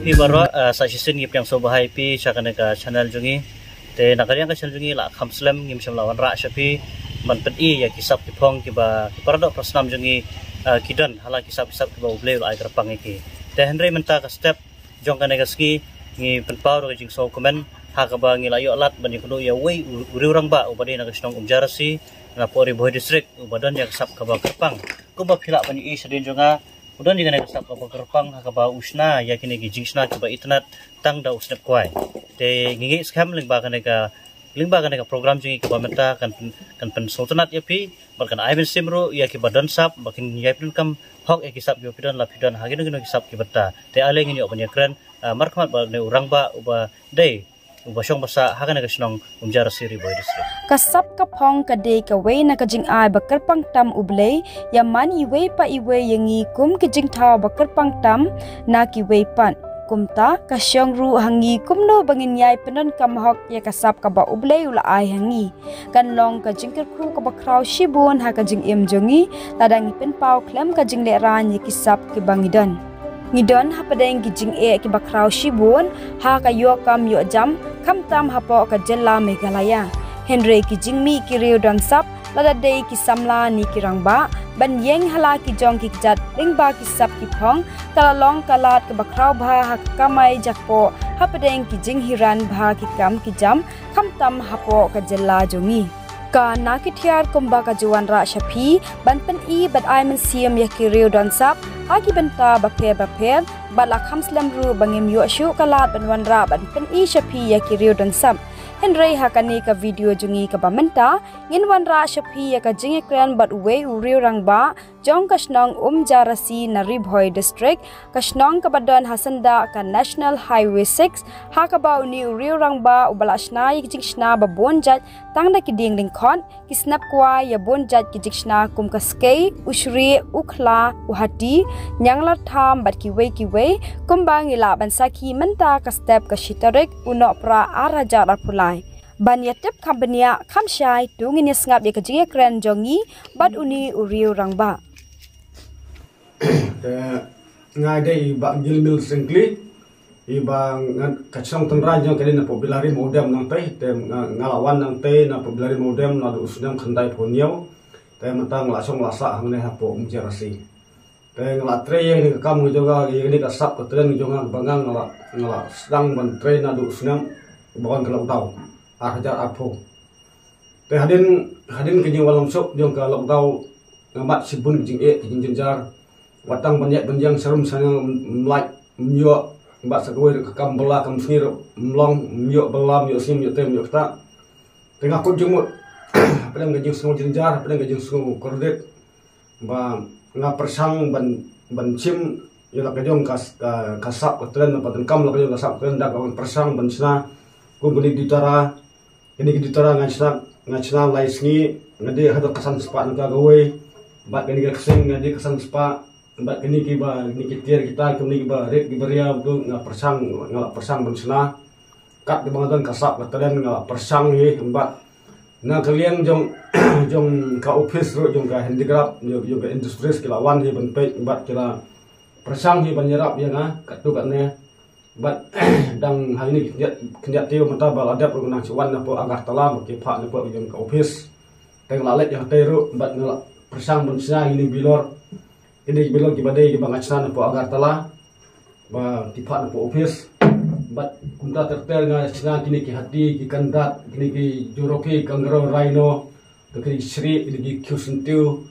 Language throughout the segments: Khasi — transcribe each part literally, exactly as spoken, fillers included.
Phi baroh, ah, sa shisien ngi pdiang sngewbha ïa phi sha kane ka channel jong ngi. Te na ka liang ka channel jong ngi la kham slem, ngim shym la wanrah sha phi ban pyni ïa ki sap ki phong kiba ki paradoh parasnam jong ngi, ah, ki don ha la ki sap ki sap kiba U Blei u la ai kyrpang ïa ki. Te hynrei mynta ka step jong kane ka sngi ngi pynpaw da ka jingsngewkmen ha kaba ngi la ïoh lad ban ïakynduh ïa uwei u, u riew rangbah uba dei na ka shnong Umjarasi, na Ri Bhoi District, uba don ïa ka sap kaba kyrpang. Kumba phi lah ban ïohi shadien jong nga, u don ïa kane ka sap kaba kyrpang ha kaba u shna ïa kine ki jingshna kiba itynnad tang da u snep kwai. Te ngi ngeit skhem lyngba kane ka, lyngba kane ka program jong ngi kaba mynta kan pyn-, kan pynsngewtynnad ïa phi bad kan ai mynsiem ruh ïa kiba don sap ba kin ïai pyndonkam hok ïa ki sap kiba phi don la phi don ha kino kino ki sap ki bynta. Te ale ngin ïoh ban ïakren, ah, markhmat bad une u rangbah uba dei uba shong ba sah ha kane ka shnong Umjarasi, Ri Bhoi District. Ka sap ka phong ka dei kawei na ka jingai ba kyrpang tam U Blei ïa man iwei pa iwei ïa ngi kum ki jingthaw ba kyrpang tam na kiwei pat. Kumta ka shong ruh ha ngi kumno ba ngin ïai pyndonkam hok ïa ka sap kaba U Blei u la ai ha ngi. Kan long ka jingkyrkhu kaba khraw shibun ha ka jingim jong ngi lada ngi pynpaw khlem ka jinglehrain ïa ki sap kiba ngi don. Ngi don hapdeng ki jingeh kiba khraw shibun ha ka ïoh kam ïoh jam, khamtam hapoh ka jylla Meghalaya. Hynrei ki jingmih ki riew don sap, lada dei ki samla ne ki rangbah, ban ïeng ha la ki jong ki kjat lyngba ki sap ki phong, ka la long ka lad kaba khraw bha ha ka kamai jakpoh hapdeng ki jinghiran bha ki kam ki jam, khamtam hapoh ka jylla jong ngi. Ka na ki thiar kumba ka ju wanrah sha phi ban pyni bad ai mynsiem ïa ki riew don sap ha ki bynta bapher bapher, bad la kham slem ruh ba ngim ïoh shuh ka lad ban wanrah ban pyni sha phi ïa ki riew don sap. Hynrei ha kane ka video jong ngi kaba mynta, ngin wanrah sha phi ïa ka jingïakren bad uwei u riew rangbah jong ka shnong Umjarasi na Ri Bhoi District, ka shnong kaba don ha syndah ka National Highway six, ha kaba une u riew rangbah uba la shna ïa ki jingshna ba bun jait tang da ki dieng lyngkhot, ki snep kwai, ïa bun jait ki jingshna kum ka skei, u shrieh, u khla, u hati, ñianglartham bad kiwei kiwei, kumba ngi lah ban sakhi mynta ka step ka shi tarik u Nohprah ar hajar arphew lai. Ban ïa tip kham bniah kham shai, to ngin ïa sngap ïa ka jingïakren jong ngi bad une u riew rangbah. Te nga dei i Bah Gilmil Syngkli, i ba nga, ka shnong tynrai jong nga ka dei na poh Bilari Mawdem nangtei, te nga, nga la wan nangtei na poh Bilari Mawdem naduh u snem khyndai phew hynñiew, te mynta nga la shong la sah hangne hapoh Umjarasi. Te nga la trei ïa kane ka kam ka jong nga, ïa kane ka sap ka tren ka jong nga, ba nga, nga la, nga la sdang ban trei naduh u snem ba wan ka lockdown ar hajar arphew. Te hadien, hadien ka jingwan lamsuk jong ka lockdown, nga mad shibun ki jingeh, ki jingjynjar. Wat tang ban ïaid ban ïeng sharum sha nga, ym lait, ym ïoh, bad sa kawei ruh ka kam bylla kam sngi ruh ym long, ym ïoh bylla, ym ïoh sngi, ym ïoh trei, ym ïoh ktah. Te nga kut jingmut hapdeng ka jingsngew jynjar, hapdeng ka jingsngew kordit, ba nga pyrshang ban, ban shim ïa la ka jong ka, ka, ka sap ka tren, ba donkam la ka jong ka sap ka tren, da ka wan pyrshang ban shna kum kine ki diaw tara, kine ki diaw tara nga shna, nga shna lai sngi, nga die haduh ka san spah na ka kawei, bad kine ki ksing nga die ka san spah, bad kine kiba, kine ki tiar kita, kine kiba rit kiba ria, tu nga pyrshang, nga la pyrshang ban shna. Kat kaba nga don ka sap ka tren nga la pyrshang hi, bad na ka liang jong, jong ka office ruh, jong ka handicraft, jong, jong ka industries ki la wan hi ban peit, bad ki la pyrshang hi ban ïarap ïa nga katto katne. Bad dang ha kine ki khyndiat, khyndiat taïew mynta ba la dep ruh nga nang shu wan napoh Agartala ba ki phah napoh jong ka office. Te nga la leit ïa katei ruh bad nga la pyrshang ban shna ïa kine ki bilor. Kine ki bilor kiba dei kiba nga shna napoh Agartala ba ki phah napoh office. Bad kumta ter ter nga shna kine ki hati, ki kyndat, kine ki juroki, kangaroo, rhino, to kine ki shrieh, kine ki khiew syntiew,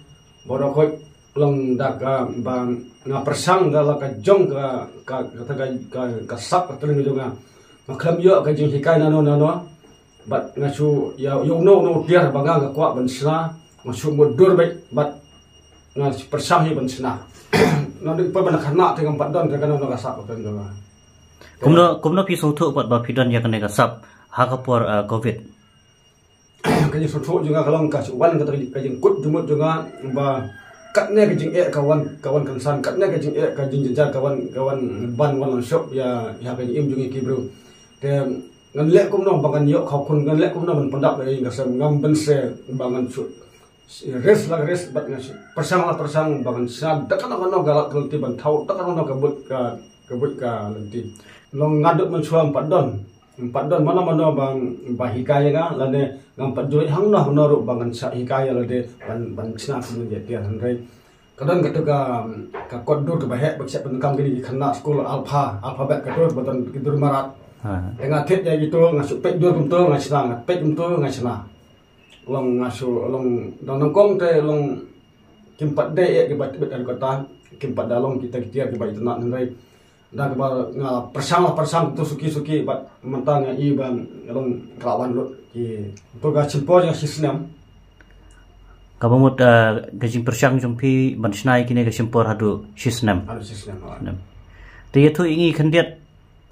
baroh khoit. Long da kaba nga pyrshang da la ka jong ka, ka, ka, ka, ka, ka sap ka tren ka jong nga. Nga khlem ïoh ka jinghikai nano nano. Bad nga shu ïa, ïa uno uno u tiar ba nga nga kwah ban shna, nga shu mutdur beit, bad nga shu pyrshang hi ban shna. Nga dei pat ban khynnah te ngam pat don ka, ka nano ka sap ka tren ka jong nga. Kumno, kumno phi sngewthuh pat ba phi don ïa kane ka sap ha ka por, eh, covid? Ka jingsngewthuh jong nga ka long ka shu wan kata ka jingkut jingmut jong nga ba katne ka jingeh ka wan, ka wan kynsan, katne ka jingeh ka jingjynjar ka wan, ka wan ban wan lamsuk ïa, ïa ka jingim jong ngi ki briew. Te ngan leh kumno ba ngan ïoh khawkhun, ngan leh kumno ban pyndap ïa ka sem, ngam ban se ba ngan shu risk la risk, bad ngan shu pyrshang la pyrshang ba ngan shna da kano kano ka lad ka lynti ban thaw da kano kano ka bud ka, Ka buit ka lynti. Long nga duk mynshuwa ym pat don. Ym pat don mano mano ba, ba hikai ïa nga, lane ngam pat ju leit hangno hangno ruh ba ngan shah hikai ïa lade ban, ban shna kum ïa tiar, hynrei ka don katu ka, ka kot dur kaba heh ba ki sep pyndonkam kine ki khynnah skul alpha, alphabet katu ba don ki dur marat. Ha. Te nga thied ïa kitu, nga shu peit dur kumtu nga shna, nga peit kumtu nga shna. Long nga shu long dang nyngkong te long kim pat dei eh kiba tbit ha kata, kim pat da long kita ki tiar kiba itynnat, hynrei da kaba nga pyrshang la pyrshang tu suki suki bad mynta nga i ba long ka la wan lut ki tu ka shim por ïa shi snem. Kaba mut, eh, ka jingpyrshang jong phi ban shna ïa kine ka shim por haduh shi snem. Haduh shi snem, ha. Snem. Te ïathuh ïa ngi khyndiat,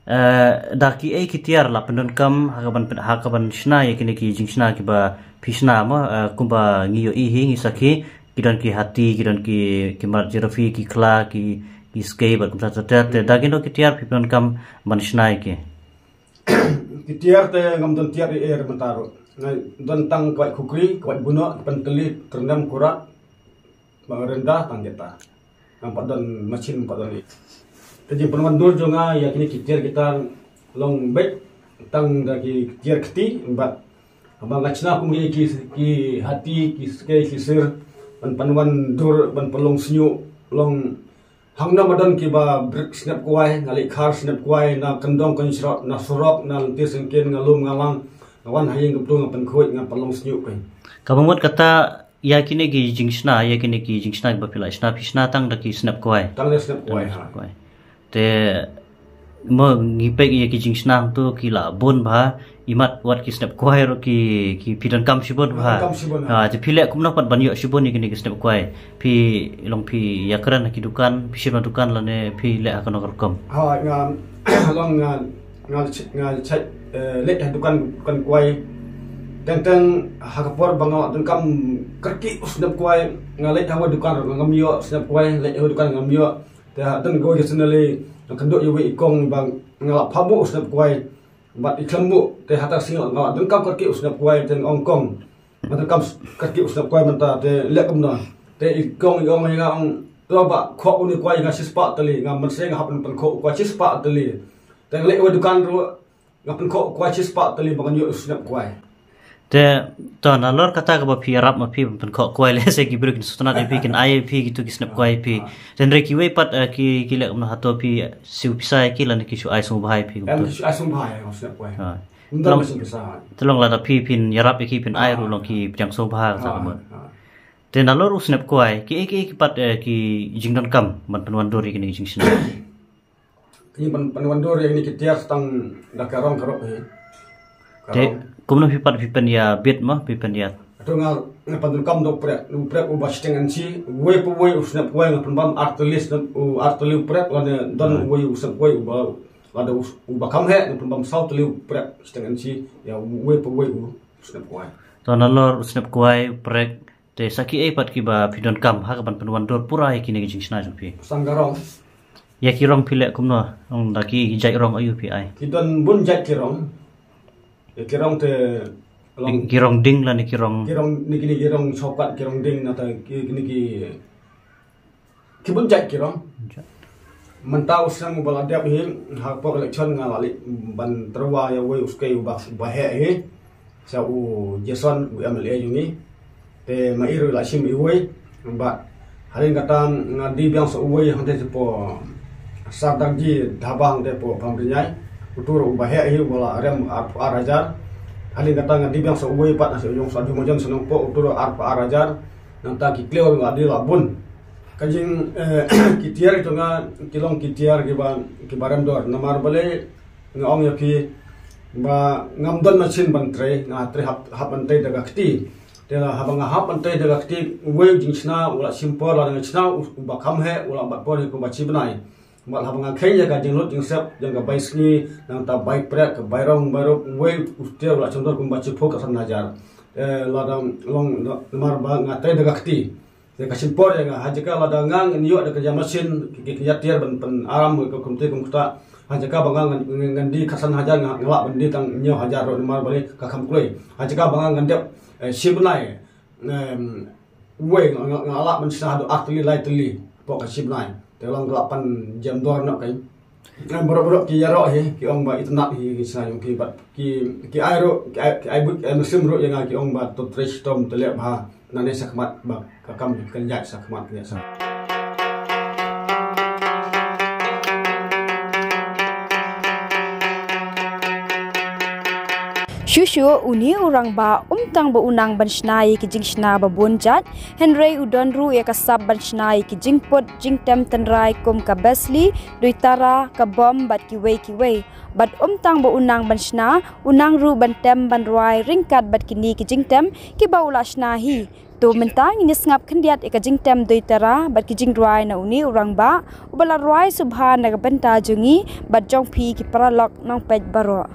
eh, da kiei ki tiar la pyndonkam ha kaban, ha kaban shna ïa kine ki jingshna kiba phi shna mo, eh, kumba ngi ïohi hi ngi sakhi, ki don ki hati, ki don ki, ki marat jirafi, ki khla, ki, ki skei bad kumta ter ter. Te da kino ki tiar phi pyndonkam ban shna ïa ki? Ki tiar te ngam don tiar ei ei mynta ruh. Nga don tang kwai khukri, kwai buno, pyntylli, tyrnem, kurat, ba rynda tang kita. Ngam pat don machine, ngam pat don ei. Te jingpynwandur jong nga ïa kine ki tiar kita long beit tang da ki tiar kti bad haba nga shna kum ki, ki hati, ki skei, ki sir, ban pynwandur, ban pynlong shñiuh, long hangno ba don kiba brik snep kwai, nga leit khar snep kwai na kyndong kynshrot, na surok, na lynti syngkien, nga lum nga lang, nga wan ha ïing kumtu nga pynkhuid, nga pynlong shñiuh pyn. Kaba mut kata ïa kine ki jingshna, ïa kine ki jingshna kiba phi la shna, phi shna tang da ki snep kwai. Tang da snep kwai, ha. Snep kwai. Te mo ngi peit ïa ki jingshna hangtu ki la bun bha, imat wat ki snep kwai ruh ki, ki phi donkam shibun bha. Donkam shibun, ha. Ha, te phi leh kumno pat ban ïoh shibun ïa kine ki snep kwai? Phi long phi ïakren ha ki dukan, phi shim ha dukan lane phi leh ha kano ka rukom? Ha, nga long nga, nga, nga, eh, leit ha dukan, dukan kwai. Teng teng ha ka por ba nga donkam kyrkieh u snep kwai, nga leit ha wei dukan ruh ngam ïoh snep kwai, leit ha wei dukan ngam ïoh. Te ha don kawei ka sien lei nga kynduh ïa wei i kong ba nga la phah buh u snep kwai bad i khlem buh, te ha ta ka sngi nga la donkam kyrkieh u snep kwai, te nga ong kong, nga donkam kyrkieh u snep kwai mynta, te leh kumno? Te i kong i ong ïa nga, ong to ba khoh une kwai ïa nga shispah tylli. Nga mynsiem nga hap ban pynkhoh kwai shispah tylli. Te nga leit ha wei dukan ruh nga pynkhoh kwai shispah tylli ba ngan ïoh u snep kwai. Te to nalor kata kaba phi ïarap ma phi ban pynkhoh kwai, lehse ki briew kin sngewtynnat ïa phi, kin ai ïa phi kitu ki snep kwai phi. Te hynrei kiwei pat, eh, ki, ki leh kumno, hato phi siew pisa ïa ki lane ki shu ai sngewbha ïa phi? Em, kumtu ki shu ai sngewbha ïa nga u snep kwai. Ha. Ym don siew pisa. Te long lada phi phin ïarap ïa ki phin ai ruh long ki pdiang sngewbha kata ka mut. Ha. Te nalor u snep kwai kiei kiei ki pat, eh, ki jingdonkam ban pynwandur ïa kine ki jingshna? Ki ban, ban wandur ïa kine ki tiar tang da ka rong ka rok hi. Te kumno phi pat phi pynïabit mo, phi pynïa? Atu nga, nga pyndonkam da u prek, u prek uba shiteng inchi, wei pa wei u snep kwai nga pynbam ar tylli snep, u ar tylli u prek, lane don wei u snep kwai uba, lada u, uba kham heh nga pynbam saw tylli u prek shiteng inchi ïa wei pa wei u snep kwai. To nalor u snep kwai, u prek, te sa kiei pat kiba phi donkam ha kaban pynwandur pura ïa kine ki jingshna jong phi? Sa ka rong. Ïa ki rong phi leh kumno? Ong da ki jait rong aïu phi ai? Ki don bun jait ki rong. Ïa ki rong te long ki rong ding lane ki rong, ki rong ni, kine ki rong shawkat, ki rong ding, nangta ki, kine ki Ki bun jait ki rong. Mynta u snem uba la dep hi, ha ka por election nga la leit ban tyrwa ïa uwei u skei uba, uba heh hi. Sha u Jason, u M L A jong ngi. Te ma i ruh la shim iwei. Bad hadien kata nga die biang sa uwei hangtei shapoh Sardakji Dhaba hangtei hapoh Pamdrinyai. Utu ruh uba heh hi uba la rem arphew ar hajar. Hadien kata nga die biang sa uwei pat na sha u Jong Sadhu Majon Sanongpoh, utu ruh arphew ar hajar. Nangta ki kliew ruh la die la bun. Ka jing, eh, ki tiar jong nga ki long ki tiar kiba, kiba rem dor. Namar balei nga ong ïa phi ba ngam don machine ban trei, nga trei hap, hap ban trei da ka kti. Te haba nga hap ban trei da ka kti, uwei u jingshna u la shim por, lada nga shna u, uba kham heh u la bat por hi kumba shi bnai. Bad haba nga kheiñ ïa ka jinglut jingsep jong ka bai sngi, nangta bai prek, ka bai rong, bai rup, uwei u tiar u la shim dor kumba shiphew ka san hajar. Eh, lada long, namar ba nga trei da ka kti. Te ka shim por ïa nga, ha jaka lada nga ngan ïoh da ka jingmachine, ki, ki, ki ïa tiar ban, ban pyn-aram ka kumta kumta. Ha jaka ba nga ngan, ngan, ngan die ka san hajar, nga, nga lah ban die tang hynñiew hajar ruh namar balei ka kham kloi. Ha jaka ba nga ngan dep, eh, shi bnai, em, uwei nga, nga, nga lah ban shna haduh ar tylli lai tylli hapoh ka shi bnai. Te long ka la pan jem dor noh kein. Em, baroh baroh ki ïaroh hi, ki ong ba itynnad hi ki shna jong ki, bad ki, ki ai ruh, ki ai, ki ai buit, ki ai mynsiem ruh ïa nga, ki ong ba to trei shitom, to leh bha, nangne shakhmat ba ka kam kan ïaid shakhmat, ïaid shakhmat. Shuh shuh une u rangbah um tang ba u nang ban shna ïa ki jingshna ba bun jait, hynrei u don ruh ïa ka sap ban shna ïa ki jingput jingtem tynrai kum ka besli, duitara, ka bom bad kiwei kiwei. Bad um tang ba u nang ban shna, u nang ruh ban tem ban rwai ryngkat bad kine ki jingtem kiba u la shna hi. To mynta ngin ïa sngap khyndiat ïa ka jingtem duitara bad ki jingrwai na une u rangbah uba la rwai sngewbha na ka bynta jong ngi bad jong phi ki paralok nongpeit baroh.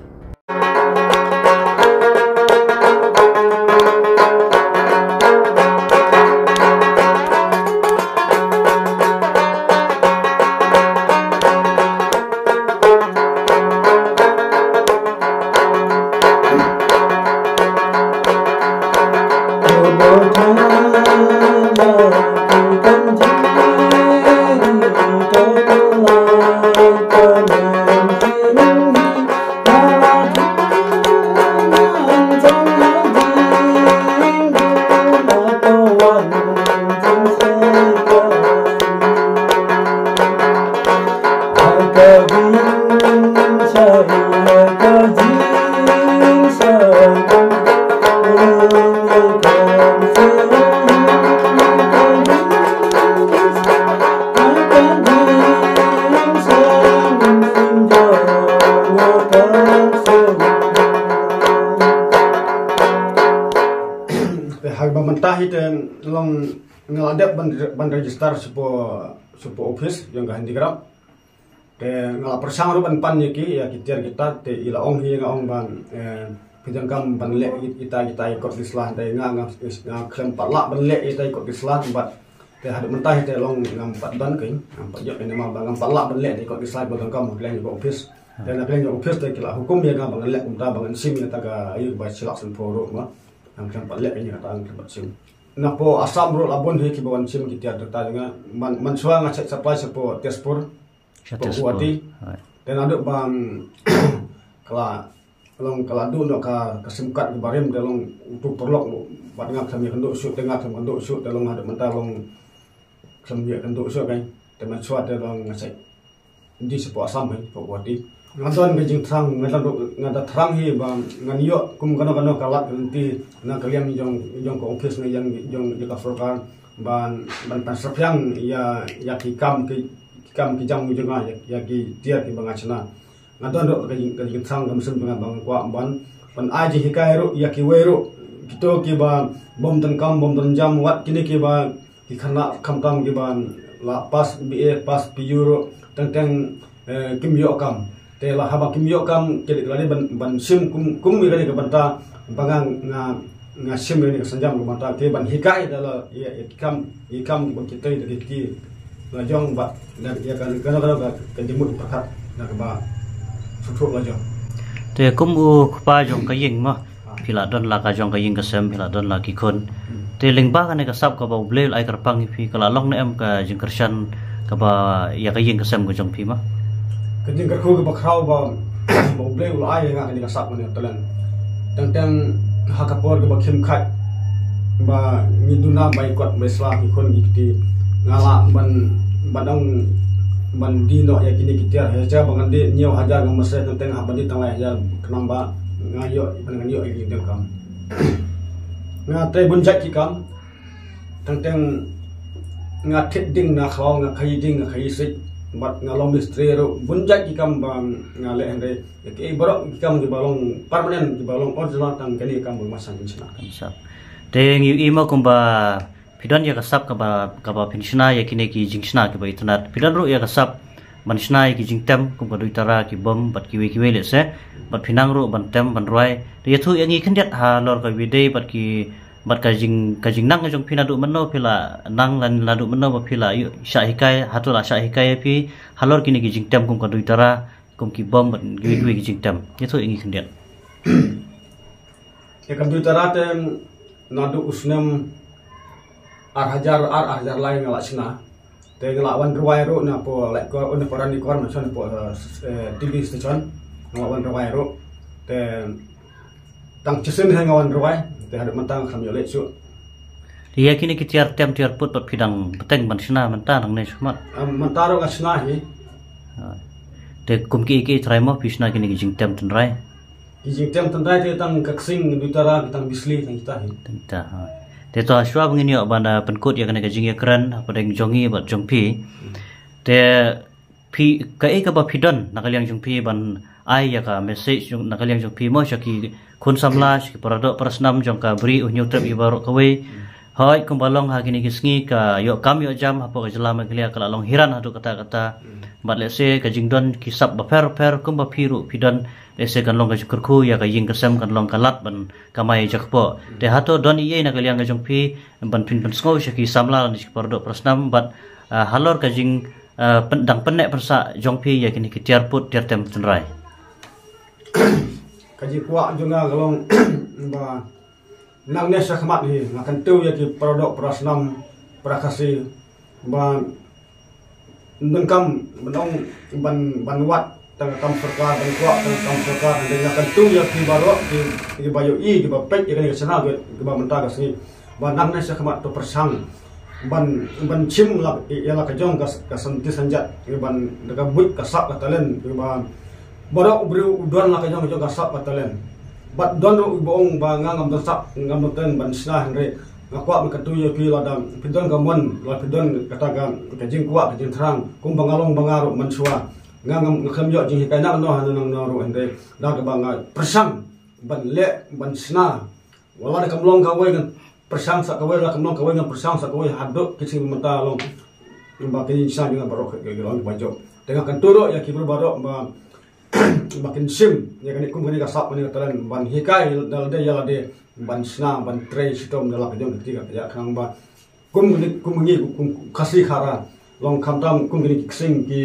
Te ha kaba mynta hi te long nga la dep ban, ban register shapoh, shapoh office jong ka handicraft. Te nga la pyrshang ruh ban pan ïa ki, ïa ki tiar kita, te i la ong hi nga ong ban, eh, phi donkam ban leh ita kita ïa kot ki sla, te nga, nga, nga khlem pat lah ban leh ita ïa kot ki sla, bad te haduh mynta hi te long ngam pat don kein, ngam pat ïoh, ïa namar ba ngam pat lah ban leh ïa kot ki sla ba donkam ha kylliang jong ka office. Te na kylliang jong ka office te ki la hukum ïa nga ba ngan leh kumta, ba ngan shim ïa kata ka aïu ba shi lak san phew ruh, ma ngam khlem pat leh ïa kata, ngam khlem pat shim. Napoh Assam ruh la bun hi kiba wan shim ki tiar kita jong nga, man, mynshuwa nga check supply shapoh Tezpur. Sha Tezpur. Guwahati. Te naduh ba ka la long, ka la duh noh ka, ka sim card kaba rim, te long utu paralok bad nga khlem ïakynduh shuh, te nga khlem kynduh shuh, te long haduh mynta long khlem ïakynduh shuh kein. Te mynshuwa te long nga check dei shapoh Assam hi, shapoh Guwahati. Nga don ka jingthrang, nga don, nga da thrang hi ba ngan ïoh kum kano kano ka lad ka lynti na ka liang jong, jong ka office, na liang jong, jong ka sorkar, ban, ban pynsaphriang ïa, ïa ki kam ki, ki kam ki jam jong nga, ïa, ïa ki tiar kiba nga shna. Nga don ruh ka jing, ka jingthrang ka mynsiem jong nga ba nga kwah ban, ban ai jinghikai ruh ïa kiwei ruh, kito kiba bym donkam, bym don jam, wat kine kiba ki khynnah khamtam kiba la pass B A, pass P U ruh, teng teng, eh, kim ïoh kam. Te la haba kim ïoh kam, ki la dei ban, ban shim kum, kum ïa kane ka bynta ba nga, nga, nga shim ïa kane ka sienjam ka bynta te ban hikai da la ïa, ïa ki kam, ïa ki kam kiba ki trei da ki kti la jong, bad da ïa ka, ka, ka, ka, ka jingmut pyrkhat da kaba sngewthuh la jong. Te kum u kpa jong ka ïing mo, phi la don la ka jong ka ïing ka sem, phi la don la ki khun. Te lyngba kane ka sap kaba U Blei u la ai kyrpang ïa phi, ka la long ne em ka jingkyrshan kaba ïa ka ïing ka sem ka jong phi ma? Ka jingkyrkhu kaba khraw ba, ba U Blei u la ai ïa nga kane ka sap, kane ka talent. Teng teng ha ka por kaba khim khat ba ngi duna bai kot bai sla, ki khun ki kti, nga lah ban, ban ong ban die noh ïa kine ki tiar, ha jaka ba ngan die hynñiew hajar nga mase, teng teng hap ban die tang lai hajar khnang ba nga ïoh, ban ngan ïoh ïa ki jingdonkam. Nga trei bun jait ki kam, teng teng nga thied ding na khlaw, nga khaïi ding, nga khaïi siej, bad nga long mistri ruh, bun jait ki kam ba nga leh, hynrei ïa kiei baroh ki kam kiba long permanent, kiba long original, tang kane ka kam ba nga sdang shna. Te ngi ïohi mo kumba phi don ïa ka sap kaba, kaba phin shna ïa kine ki jingshna kiba itynnad. Phi don ruh ïa ka sap ban shna ïa ki jingtem kum ka duitara, ki bom bad kiwei kiwei lehse. Bad phi nang ruh ban tem ban rwai. Te ïathuh ïa ngi khyndiat halor kaba ïadei bad ki, bad ka jing, ka jingnang ka jong phi naduh mynno phi la nang, lane naduh mynno ba phi la ïoh shah hikai, hato la shah hikai ïa phi halor kine ki jingtem kum ka duitara, kum ki bom bad kiwei kiwei ki jingtem. Ïathuh ïa ngi khyndiat. Ïa ka duitara te naduh u snem ar hajar ar, ar hajar lai nga la shna. Te nga la wan rwai ruh na po, like, ko, na po Ranikor, na shon po, eh, eh, T V station. Nga la wan rwai ruh. Te tang chisien hi nga wan rwai. Te haduh mynta nga kham ïoh leit shuh. Te ïa kine ki tiar tem tiar put pat phi dang bteng ban shna mynta nangne shakhmat? Ah, mynta ruh nga shna hi. Ah. Te kum ki ki trai mo phi shna kine ki jingtem tynrai? Ki jingtem tynrai te tang ka ksing, Dutara, ki tang Bisli, tang kita hi. Tang kita, ha. Te to shuwa ba ngin ïoh ban, ah, pynkut ïa kane ka jingïakren hapdeng jong ngi bad jong phi. Te phi, kaei kaba phi don na ka liang jong phi ban ai ïa ka message jong, na ka liang jong phi mo sha ki khun samla, sha ki paradoh parasnam jong ka Bri U Hynñiewtrep Iba Baroh Kawei. Hooid, kumba long ha kine ki sngi ka ïoh kam ïoh jam hapoh ka jylla Meghalaya ka la long hiran haduh katta katta. Bad lehse ka jingdon ki sap bapher bapher kumba phi ruh phi don, lehse kan long ka jingkyrkhu ïa ka ïing ka sem, kan long ka lad ban kamai jakpoh. Te hato don ei ei na ka liang ka jong phi ban pynpynsngew sha ki samla lane sha ki paradoh parasnam bad, ah, halor ka jing, ah, pyn-, dang pynneh pynsah jong phi ïa kine ki tiar put tiar tem tynrai? Ka jingkwah jong nga ka long ba nangne shakhmat hi nga kyntu ïa ki paradoh parasnam, para Khasi, ba donkam ban ong ban, ban wad tang ka kam sorkar, ban kwah tang ka kam sorkar, hynrei nga kyntu ïa ki baroh ki, ki ba ïohi, ki ba peit ïa kane ka channel, ki ba mynta ka sngi, ba nangne shakhmat to pyrshang ban, ban shim la, ïa la ka jong ka, ka santi sanjat, ki ban da ka buit ka sap ka talent, ki ba baroh u briew u don la ka jong ka jong ka sap ka talent. Bad don ruh ba ong ba nga ngam don sap, ngam don talent ban shna, hynrei nga kwah ban kyntu ïa phi, lada phi don ka mon, lada phi don kata ka, ka jingkwah, ka jingthrang kumba nga long ba nga ruh mynshuwa. Nga ngam, nga khlem ïoh jinghikai nangno ha nangno ruh, hynrei da kaba nga pyrshang ban leh ban shna. Wat la da kam long kawei ngan pyrshang sa kawei, la kam long kawei ngan pyrshang sa kawei, haduh ki sngi mynta long ba ki jingshna jong nga baroh ki, ki long ba jop. Te nga kyntu ruh ïa ki briew baroh ba, ba kin shim ïa kane kum kane ka sap, kane ka talent ban hikai ïa lade ïa lade ban shna, ban trei shitom da la ka jong ka kti ka kajih, khnang ba kum kane, kum ngi, kum Khasi Khara, long khamtam kum kine ki ksing, ki,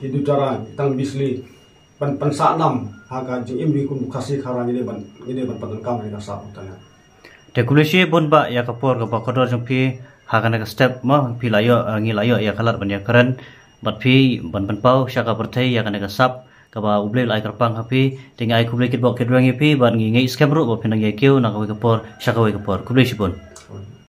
ki Dutara, ki tang Bisli, ban, ban sah nam ha ka jingim jong ngi kum Khasi Khara, ngi dei ban, ngi dei ban pyndonkam ïa ka sap ka talent. Te khublei shibun bah ïa ka por kaba kordor jong phi ha kane ka step mo, phi la ïoh, eh, ngi la ïoh ïa ka lad ban ïakren bad phi ban pynpaw sha ka pyrthei ïa kane ka sap kaba U Blei u la ai kyrpang ha phi. Te ngi ai khublei kitbok kitrwiang ïa phi bad ngi ngeit skhem ruh ba phin nang ïa kiew na kawei ka por sha kawei ka por. Khublei shibun.